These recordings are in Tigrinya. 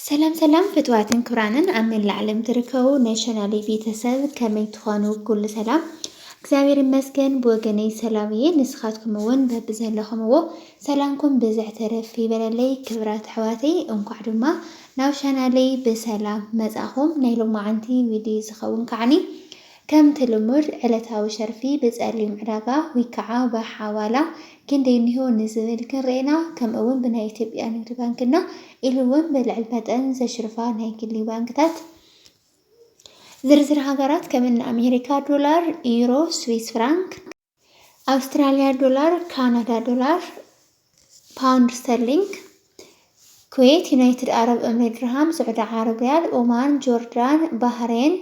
ሰላም ሰላም ፍትዋትን ክብራንን ኣብ መላእ ዓለም ትርከቡ ናይ ቻናለይ ቤተሰብ ከመይ ትኾኑ? ኩሉ ሰላም እግዚኣብሔር ይመስገን። ብወገነይ ሰላም እየ። ንስኻትኩም እውን በብዘለኹምዎ ሰላምኩም ብዝሕ ተረፍ ይበለለይ። ክብራት ኣሕዋተይ እንኳዕ ድማ ናብ ቻናለይ ብሰላም መጻኹም። ናይ ሎማዓንቲ ቪድዮ ዝኸውን ከዓኒ ከምቲ ልሙድ ዕለታዊ ሸርፊ ብጸሊም ዕዳጋ ወይ ከዓ ብሓዋላ ክንደይ እኒሆ ንዝብል ክንርኤና፣ ከምኡ እውን ብናይ ኢትዮጵያ ንግዲ ባንክና ኢሉ እውን ብልዕል መጠን ዘሽርፋ ናይ ግሊ ባንክታት ዝርዝር ሃገራት ከም እኒ ኣሜሪካ ዶላር፣ ዩሮ፣ ስዊስ ፍራንክ፣ ኣውስትራሊያ ዶላር፣ ካናዳ ዶላር፣ ፓውንድ ስተርሊንግ፣ ኩዌት፣ ዩናይትድ ኣረብ እምሬት ድርሃም፣ ስዑዲ ዓረብ ሪያል፣ ኦማን፣ ጆርዳን፣ ባህሬን፣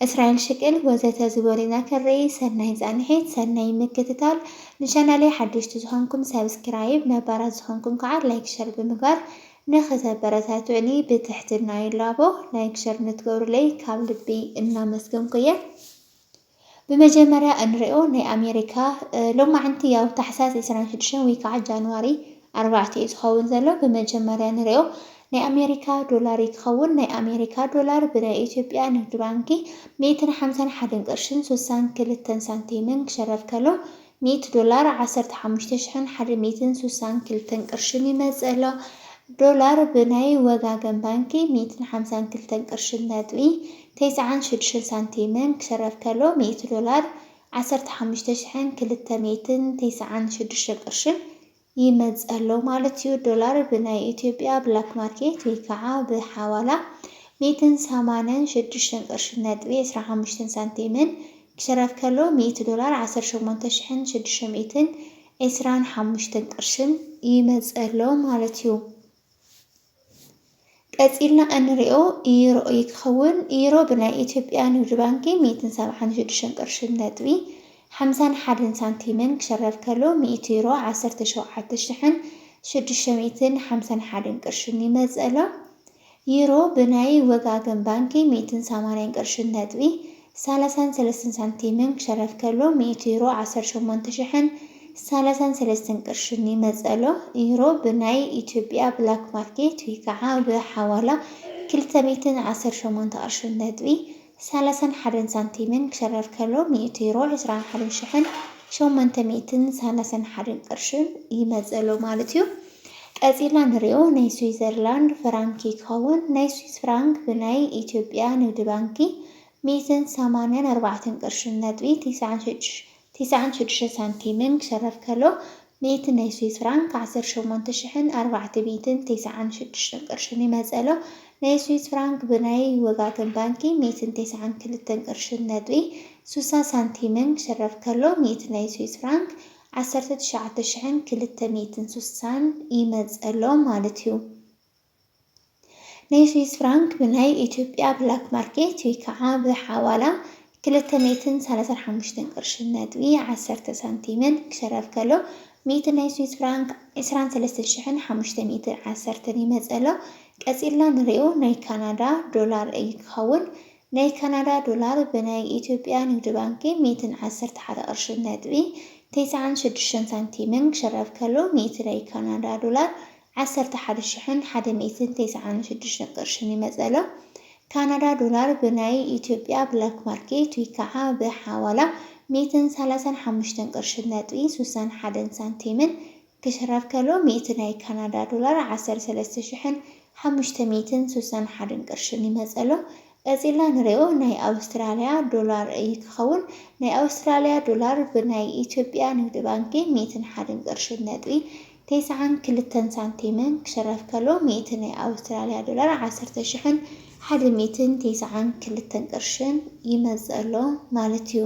እስራኤል ሽቅል ወዘተ ዝበሉና ክንርኢ። ሰናይ ጻንሒት፣ ሰናይ ምክትታል። ንቻናለይ ሓደሽቲ ዝኾንኩም ሳብስክራይብ፣ ነባራት ዝኾንኩም ከዓ ላይክ ሸር ብምግባር ንኽተበረታትዑኒ ብትሕትና ይላቦ። ላይክ ሸር ንትገብሩለይ ካብ ልቢ እናመስገንኩ እየ። ብመጀመርያ እንሪኦ ናይ ኣሜሪካ እ፣ ሎማዕንቲ ያው ታሕሳስ ዕስራን ሽዱሽተን ወይ ከዓ ጃንዋሪ ኣርባዕተ እዩ ዝኸውን ዘሎ። ብመጀመርያ ንሪኦ ናይ ኣሜሪካ ዶላር እዩ ክኸውን። ናይ ኣሜሪካ ዶላር ብናይ ኢትዮጵያ ንግዲ ባንኪ ሚእትን ሓምሳን ሓደን ቅርሽን ሱሳን ክልተን ሳንቲምን ክሸረፍ ከሎ፣ ሚእቲ ዶላር ዓሰርተ ሓሙሽተ ሽሕን ሓደ ሚእትን ሱሳን ክልተን ቅርሽን ይመጽእ ኣሎ። ዶላር ብናይ ወጋገን ባንኪ ሚእትን ሓምሳን ክልተን ቅርሽን ነጥቢ ተስዓን ሽዱሽተን ሳንቲምን ክሸረፍ ከሎ፣ ሚእቲ ዶላር ዓሰርተ ሓሙሽተ ሽሕን ክልተ ሚእትን ተስዓን ሽዱሽተን ቅርሽን ይመጽእ ኣሎ ማለት እዩ። ዶላር ብናይ ኢትዮጵያ ብላክ ማርኬት ወይ ከዓ ብሓዋላ ሚእትን ሰማንያን ሽዱሽተን ቅርሽን ነጥቢ ዕስራን ሓሙሽተን ሳንቲምን ክሸረፍ ከሎ፣ ሚእቲ ዶላር ዓሰርተ ሸሞንተ ሽሕን ሽዱሽተ ሚእትን ዕስራን ሓሙሽተን ቅርሽን ይመጽእ ኣሎ ማለት እዩ። ቀጺልና እንሪኦ ዩሮ እዩ ክኸውን። ዩሮ ብናይ ኢትዮጵያ ንግዲ ባንኪ ሚእትን ሰብዓን ሽዱሽተን ቅርሽን ነጥቢ ሓምሳን ሓደን ሳንቲምን ክሸረፍ ከሎ፣ ሚእቲ ዩሮ ዓሰርተ ሸውዓተ ሽሕን ሽዱሽተ ሚእትን ሓምሳን ሓደን ቅርሽን ይመጽእ ኣሎ። ዩሮ ብናይ ወጋገን ባንኪ ሚእትን ሰማንያን ቅርሽን ነጥቢ ሰላሳን ሰለስተን ሳንቲምን ክሸረፍ ከሎ፣ ሚእቲ ዩሮ ዓሰርተ ሸሞንተ ሽሕን ሰላሳን ሰለስተን ቅርሽን ይመጽእ ኣሎ። ዩሮ ብናይ ኢትዮጵያ ብላክ ማርኬት ወይ ከዓ ብሓዋላ ክልተ ሚእትን ዓሰርተ ሸሞንተ ቅርሽን ነጥቢ ሰላሳን ሓደን ሳንቲምን ክሸረፍ ከሎ፣ ሚእቲ ዩሮ ዕስራን ሓደን ሽሕን ሸሞንተ ሚእትን ሰላሳን ሓደን ቅርሽን ይመጽእ ኣሎ ማለት እዩ። ቀጺልና ንሪኦ ናይ ስዊዘርላንድ ፍራንክ ክኸውን። ናይ ስዊስ ፍራንክ ብናይ ኢትዮጵያ ንግዲ ባንኪ ሚእትን ሰማንያን ኣርባዕተን ቅርሽን ነጥቢ ተስዓን ሽዱሽተ ሳንቲምን ክሸረፍ ከሎ፣ ሚእቲ ናይ ስዊስ ፍራንክ ዓሰርተ ሸሞንተ ሽሕን ኣርባዕተ ሚእትን ተስዓን ሽዱሽተን ቅርሽን ይመጽእ ኣሎ። ናይ ስዊስ ፍራንክ ብናይ ወጋገን ባንኪ ሚእትን ተስዓን ክልተን ቅርሽን ነጥቢ ሱሳ ሳንቲምን ክሸረፍ ከሎ፣ ሚእቲ ናይ ስዊስ ፍራንክ ዓሰርተ ትሽዓተ ሽሕን ክልተ ሚእትን ሱሳን ይመጽእ ኣሎ ማለት እዩ። ናይ ስዊስ ፍራንክ ብናይ ኢትዮጵያ ብላክ ማርኬት ወይ ከዓ ብሓዋላ ክልተ ሚእትን ሰላሳን ሓሙሽተን ቅርሽን ነጥቢ ዓሰርተ ሳንቲምን ክሸረፍ ከሎ፣ ሚእቲ ናይ ስዊስ ፍራንክ ዕስራን ሰለስተን ሽሕን ሓሙሽተ ሚእትን ዓሰርተን ይመጽእ ኣሎ። ቀጺልና ንሪኦ ናይ ካናዳ ዶላር እዩ ክኸውን። ናይ ካናዳ ዶላር ብናይ ኢትዮጵያ ንግዲ ባንኪ ሚእትን ዓሰርተ ሓደ ቅርሽን ነጥቢ ተስዓን ሽዱሽተን ሳንቲምን ክሸረፍ ከሎ፣ ሚእቲ ናይ ካናዳ ዶላር ዓሰርተ ሓደ ሽሕን ሓደ ሚእትን ተስዓን ሽዱሽተን ቅርሽን ይመጽእ ኣሎ። ካናዳ ዶላር ብናይ ኢትዮጵያ ብላክ ማርኬት ወይ ከዓ ብሓዋላ ሚእትን ሰላሳን ሓሙሽተን ቅርሽን ነጥቢ ሱሳን ሓደን ሳንቲምን ክሽረፍ ከሎ፣ ሚእቲ ናይ ካናዳ ዶላር ዓሰርተ ሰለስተ ሽሕን ሓሙሽተ ሚእትን ሱሳን ሓደን ቅርሽን ይመጽእ ኣሎ። ቀጺልና ንሪኦ ናይ ኣውስትራልያ ዶላር እዩ ክኸውን። ናይ ኣውስትራልያ ዶላር ብናይ ኢትዮጵያ ንግዲ ባንኪ ሚእትን ሓደን ቅርሽን ነጥቢ ተስዓን ክልተን ሳንቲምን ክሽረፍ ከሎ፣ ሚእቲ ናይ ኣውስትራልያ ዶላር ዓሰርተ ሽሕን ሓደ ሚእትን ተስዓን ክልተን ቅርሽን ይመጽእ ኣሎ ማለት እዩ።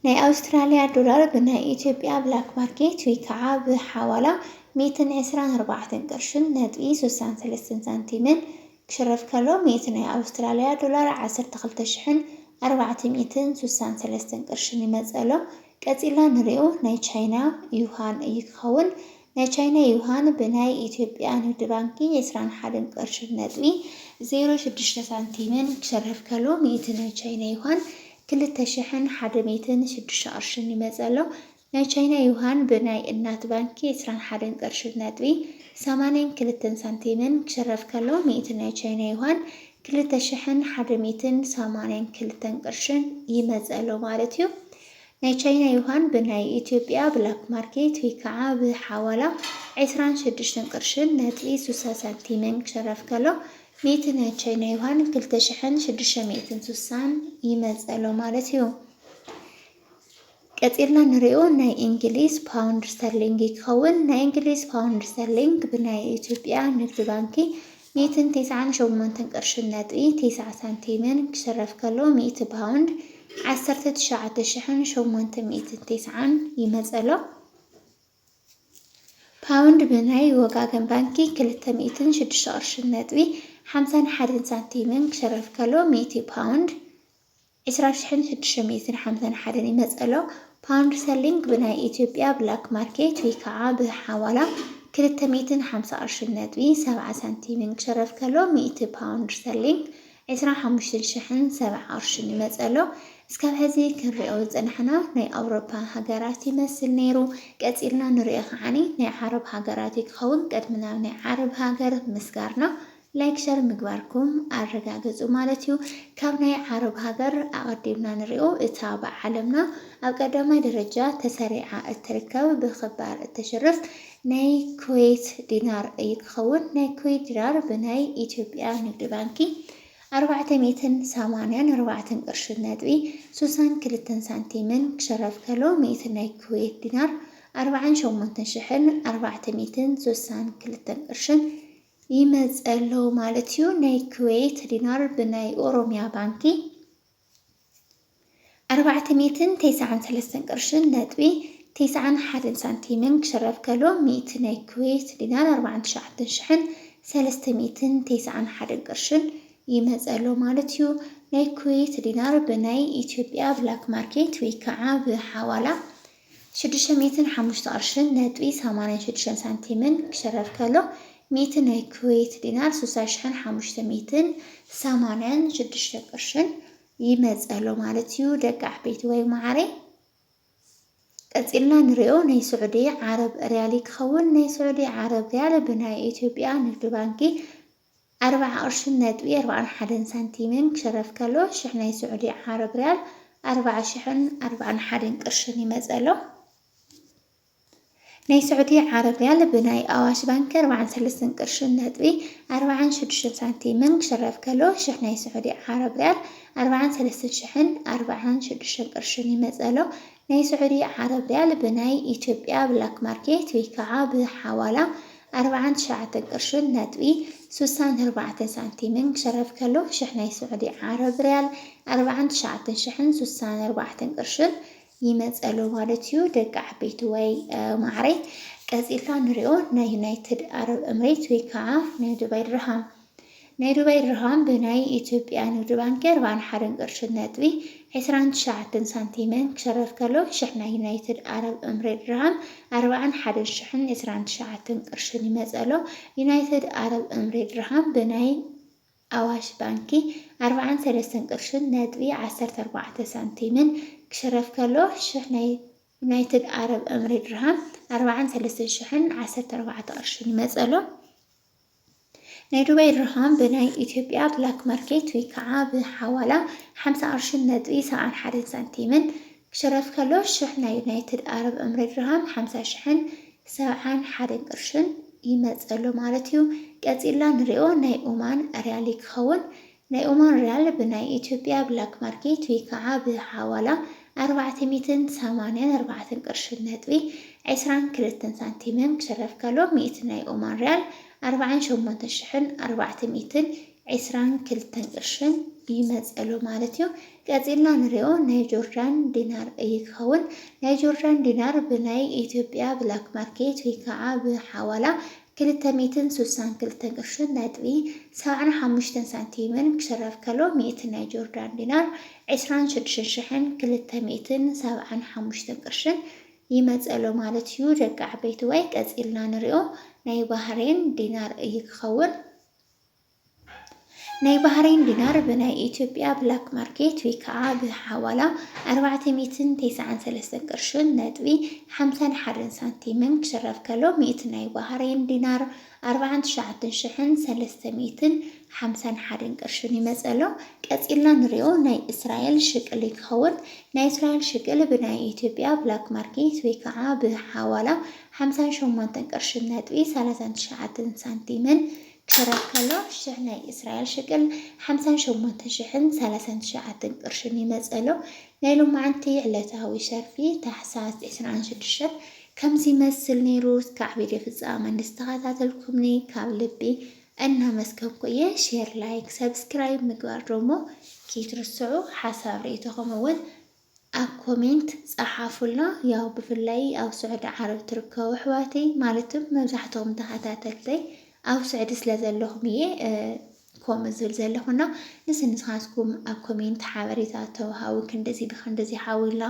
ናይ ኣውስትራልያ ዶላር ብናይ ኢትዮጵያ ብላክ ማርኬት ወይ ከዓ ብሓዋላ ሚእትን ዕስራን ኣርባዕተን ቅርሽን ነጥቢ ሱሳን ሰለስተን ሳንቲምን ክሽረፍ ከሎ፣ ሚእቲ ናይ ኣውስትራልያ ዶላር ዓሰርተ ክልተ ሽሕን ኣርባዕተ ሚእትን ሱሳን ሰለስተን ቅርሽን ይመጽእ ኣሎ። ቀጺልና ንሪኦ ናይ ቻይና ዩሃን እዩ ክኸውን። ናይ ቻይና ዩሃን ብናይ ኢትዮጵያ ንግዲ ባንኪ ዕስራን ሓደን ቅርሽን ነጥቢ ዜሮ ሽዱሽተ ሳንቲምን ክሸረፍ ከሎ፣ ሚእቲ ናይ ቻይና ዩሃን ክልተ ሽሕን ሓደ ሚእትን ሽዱሽተ ቅርሽን ይመጽእ ኣሎ። ናይ ቻይና ዩሃን ብናይ እናት ባንኪ ዕስራን ሓደን ቅርሽን ነጥቢ ሰማንያን ክልተን ሳንቲምን ክሽረፍ ከሎ፣ ሚእቲ ናይ ቻይና ዩሃን ክልተ ሽሕን ሓደ ሚእትን ሰማንያን ክልተን ቅርሽን ይመጽእ ኣሎ ማለት እዩ። ናይ ቻይና ዩሃን ብናይ ኢትዮጵያ ብላክ ማርኬት ወይ ከዓ ብሓዋላ ዕስራን ሽዱሽተን ቅርሽን ነጥቢ ስሳ ሳንቲምን ክሽረፍ ከሎ፣ ሚእቲ ናይ ቻይና ዩሃን ክልተ ሽሕን ሽዱሽተ ሚእትን ስሳን ይመጽእ ኣሎ ማለት እዩ። ቀጺልና ንሪኦ ናይ እንግሊዝ ፓውንድ ስተርሊንግ ይኸውን። ናይ እንግሊዝ ፓውንድ ስተርሊንግ ብናይ ኢትዮጵያ ንግዲ ባንኪ ሚእትን ተስዓን ሸሞንተን ቅርሽን ነጥቢ ተስዓ ሳንቲምን ክሽረፍ ከሎ፣ ሚእቲ ፓውንድ ዓሰርተ ትሽዓተ ሽሕን ሸሞንተ ሚእትን ተስዓን ይመጸሎ። ፓውንድ ብናይ ወጋገን ባንኪ ክልተ ሚእትን ሽዱሽተ ቅርሽን ነጥቢ ሓምሳን ሓደን ሳንቲምን ክሽረፍ ከሎ፣ ሚእቲ ፓውንድ ዕስራ ሽሕን ሽዱሽተ ሚእትን ሓምሳን ሓደን ይመጸሎ። ፓውንድ ስተርሊንግ ብናይ ኢትዮጵያ ብላክ ማርኬት ወይ ከዓ ብሓዋላ ክልተ ሚእትን ሓምሳ ቅርሽን ነጥቢ ሰብዓ ሳንቲምን ክሽረፍ ከሎ፣ ሚእቲ ፓውንድ ስተርሊንግ ዕስራ ሓሙሽተ ሽሕን ሰብዓ ቅርሽን ይመጸሎ። እስካብ ሕዚ ክንሪኦ ዝጸናሕና ናይ ኣውሮፓ ሃገራት ይመስል ነይሩ። ቀጺልና ንሪኦ ከዓኒ ናይ ዓረብ ሃገራት እዩ ክኸውን። ቅድሚ ናብ ናይ ዓረብ ሃገር ምስጋርና፣ ላይክ ሸር ምግባርኩም ኣረጋግጹ ማለት እዩ። ካብ ናይ ዓረብ ሃገር ኣቐዲምና ንሪኦ፣ እታ ብዓለምና ኣብ ቀዳማይ ደረጃ ተሰሪዓ እትርከብ ብኽባር እተሽርፍ ናይ ኩዌት ዲናር እዩ ክኸውን። ናይ ኩዌት ዲናር ብናይ ኢትዮጵያ ንግዲ ባንኪ ኣርባዕተ ሚእትን ሰማንያን ኣርባዕተን ቅርሽን ነጥቢ ስሳን ክልተን ሳንቲምን ክሽረፍ ከሎ፣ ሚእቲ ናይ ኩዌት ዲናር ኣርባዓን ሸሞንተን ሽሕን ኣርባዕተ ሚእትን ስሳን ክልተን ቅርሽን ይመጸሎ ማለት እዩ። ናይ ኩዌት ዲናር ብናይ ኦሮሚያ ባንኪ ኣርባዕተ ሚእትን ተስዓን ሰለስተን ቅርሽን ነጥቢ ተስዓን ሓደን ሳንቲምን ክሽረፍ ከሎ፣ ሚእቲ ናይ ኩዌት ዲናር ኣርባዓን ትሽዓተን ሽሕን ሰለስተ ሚእትን ተስዓን ሓደን ቅርሽን ይመጸሎ ማለት እዩ። ናይ ኩዌት ዲናር ብናይ ኢትዮጵያ ብላክ ማርኬት ወይ ከዓ ብሓዋላ ሽዱሽተ ሚእትን ሓሙሽተ ቅርሽን ነጥቢ ሰማንያን ሽዱሽተን ሳንቲምን ክሽረፍ ከሎ፣ ሚእቲ ናይ ኩዌት ዲናር ስሳ ሽሕን ሓሙሽተ ሚእትን ሰማንያን ሽዱሽተ ቅርሽን ይመጸሎ ማለት እዩ። ደቂ ዓበይቲ ወይ መዓረይ፣ ቀጺልና ንሪኦ ናይ ስዑዲ ዓረብ ሪያል ክኸውን። ናይ ስዑዲ ዓረብ ሪያል ብናይ ኢትዮጵያ ንግዲ ባንኪ ኣርባዓ ቅርሽን ነጥቢ ኣርባዓን ሓደን ሳንቲምን ክሽረፍ ከሎ፣ ሽሕ ናይ ስዑዲ ዓረብ ሪያል ኣርባዓ ሽሕን ኣርባዓን ሓደን ቅርሽን ይመጸሎ። ናይ ስዑዲ ዓረብ ሪያል ብናይ ኣዋሽ ባንክ ኣርባዓን ሰለስተን ቅርሽን ነጥቢ ኣርባዓን ሽዱሽተን ሳንቲምን ክሽረፍ ከሎ፣ ሽሕ ናይ ስዑዲ ዓረብ ሪያል ኣርባዓን ሰለስተን ሽሕን ኣርባዓን ሽዱሽተን ቅርሽን ይመጸሎ። ናይ ስዑዲ ዓረብ ሪያል ብናይ ኢትዮጵያ ብላክ ማርኬት ወይ ከዓ ብሓዋላ ኣርባዓን ትሽዓተን ቅርሽን ነጥቢ ስሳን ኣርባዕተን ሳንቲምን ክሽረፍ ከሎ፣ ሽሕ ናይ ስዑዲ ዓረብ ሪያል ኣርባዓን ትሽዓተን ሽሕን ስሳን ኣርባዕተን ቅርሽን ይመጸሉ ማለት እዩ። ደቂ ዓበይቲ ወይ፣ እ፣ ማዕረይ፣ ቀጺልና ንሪኦ ናይ ዩናይትድ ኣረብ እምሬት ወይ ከዓ ናይ ዱባይ ድርሃም። ናይ ዱባይ ድርሃም ብናይ ኢትዮጵያ ንግዲ ባንኪ ኣርባዓን ሓደን ቅርሽን ነጥቢ ዕስራን ትሽዓተን ሳንቲምን ክሸረፍ ከሎ፣ ሽሕ ናይ ዩናይትድ ኣረብ እምሬት ድርሃም ኣርባዓን ሓደን ሽሕን ዕስራን ትሽዓተን ቅርሽን ይመጸሎ። ዩናይትድ ኣረብ እምሬት ድርሃም ብናይ ኣዋሽ ባንኪ ኣርባዓን ሰለስተን ቅርሽን ነጥቢ ዓሰርተ ኣርባዕተ ሳንቲምን ክሽረፍ ከሎ፣ ሽሕ ናይ ዩናይትድ ኣረብ እምሬት ድርሃም ኣርባዓን ሰለስተን ሽሕን ዓሰርተ ኣርባዕተ ቅርሽን ይመጸሎ። ናይ ዱባይ ድርሃም ብናይ ኢትዮጵያ ብላክ ማርኬት ወይ ከዓ ብሓዋላ ሓምሳ ቅርሽን ነጥቢ ሰብዓን ሓደን ሳንቲምን ክሽረፍ ከሎ፣ ሽሕ ናይ ዩናይትድ ኣረብ እምሬት ድርሃም ሓምሳ ሽሕን ሰብዓን ሓደን ቅርሽን ይመጸሉ ማለት እዩ። ቀጺልና ንሪኦ ናይ ኦማን ሪያል ክኸውን። ናይ ኦማን ሪያል ብናይ ኢትዮጵያ ብላክ ማርኬት ወይ ከዓ ብሓዋላ ኣርባዕተ ሚእትን ሰማንያን ኣርባዕተን ቅርሽን ነጥቢ ዕስራን ክልተን ሳንቲምን ክሽረፍ ከሎ፣ ሚእቲ ናይ ኦማን ሪያል ኣርባዓን ሸሞንተ ሽሕን ኣርባዕተ ሚእትን ዕስራን ክልተን ቅርሽን ይመጸሉ ማለት እዩ። ቀጺልና ንሪኦ ናይ ጆርዳን ዲናር እዩ ክኸውን። ናይ ጆርዳን ዲናር ብናይ ኢትዮጵያ ብላክ ማርኬት ወይ ከዓ ብሓዋላ ክልተ ሚእትን ስሳን ክልተን ቅርሽን ነጥቢ ሰብዓን ሓሙሽተን ሳንቲምን ክሽረፍ ከሎ፣ ሚእቲ ናይ ጆርዳን ዲናር ዕስራን ሽዱሽተን ሽሕን ክልተ ሚእትን ሰብዓን ሓሙሽተን ቅርሽን ይመጸሉ ማለት እዩ። ደቂ ዓበይቲ ወይ ቀጺልና ንሪኦ ናይ ባህሬን ዲናር እዩ ክኸውን። ናይ ባህሬን ዲናር ብናይ ኢትዮጵያ ብላክ ማርኬት ወይ ከዓ ብሓዋላ ኣርባዕተ ሚእትን ተስዓን ሰለስተን ቅርሽን ነጥቢ ሓምሳን ሓደን ሳንቲምን ክሽረፍ ከሎ፣ ሚእቲ ናይ ባህሬን ዲናር ኣርባዓን ትሽዓተን ሽሕን ሰለስተ ሚእትን ሓምሳን ሓደን ቅርሽን ይመጸ ኣሎ። ቀጺልና ንሪኦ ናይ እስራኤል ሽቅል ክኸውን። ናይ እስራኤል ሽቅል ብናይ ኢትዮጵያ ብላክ ማርኬት ወይ ከዓ ብሓዋላ ሓምሳን ሸሞንተን ቅርሽን ነጥቢ ሰላሳን ትሽዓተን ሳንቲምን ክሽረፍ ከሎ፣ ሽሕ ናይ እስራኤል ሽቅል ሓምሳን ሸሞንተ ሽሕን ሰላሳን ትሽዓተን ቅርሽን ይመጸ ኣሎ። ናይ ሎማዓንቲ ዕለታዊ ሸርፊ ታሕሳስ ዕስራን ሽዱሽተን ከምዚ ይመስል ነይሩ። እስካዕ ቪድዮ ፍጻመ እንድስተኸታተልኩምኒ ካብ ልቢ እናመስገንኩ እየ። ሼር፣ ላይክ፣ ሰብስክራይብ ምግባር ደሞ ከይትርስዑ። ሓሳብ ርእይቶኹም እውን ኣብ ኮሜንት ጸሓፉልና። ያው ብፍላይ ኣብ ስዑዲ ዓረብ ትርከቡ ኣሕዋተይ፣ ማለትም መብዛሕትኹም ተኸታተልተይ ኣብ ስዑዲ ስለ ዘለኹም እየ፣ እ፣ ከምኡ ዝብል ዘለኹና። ንስ ንስኻትኩም ኣብ ኮሜንት ሓበሬታ ተውሃቡ፣ ክንደዚ ብክንደዚ ሓዊልና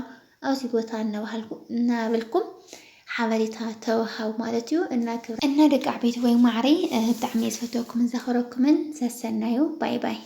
ኣብዚ ቦታ እናበሃልኩ-፣ እናበልኩም ሓበሬታ ተውሃቡ ማለት እዩ። እና ክብር-፣ እና ደቂ ዓበይቲ ወይ ማዕረይ፣ እ፣ ብጣዕሚ እየ ዝፈተወኩምን ዘኽብረኩምን። ሰሰናዩ። ባይ ባይ።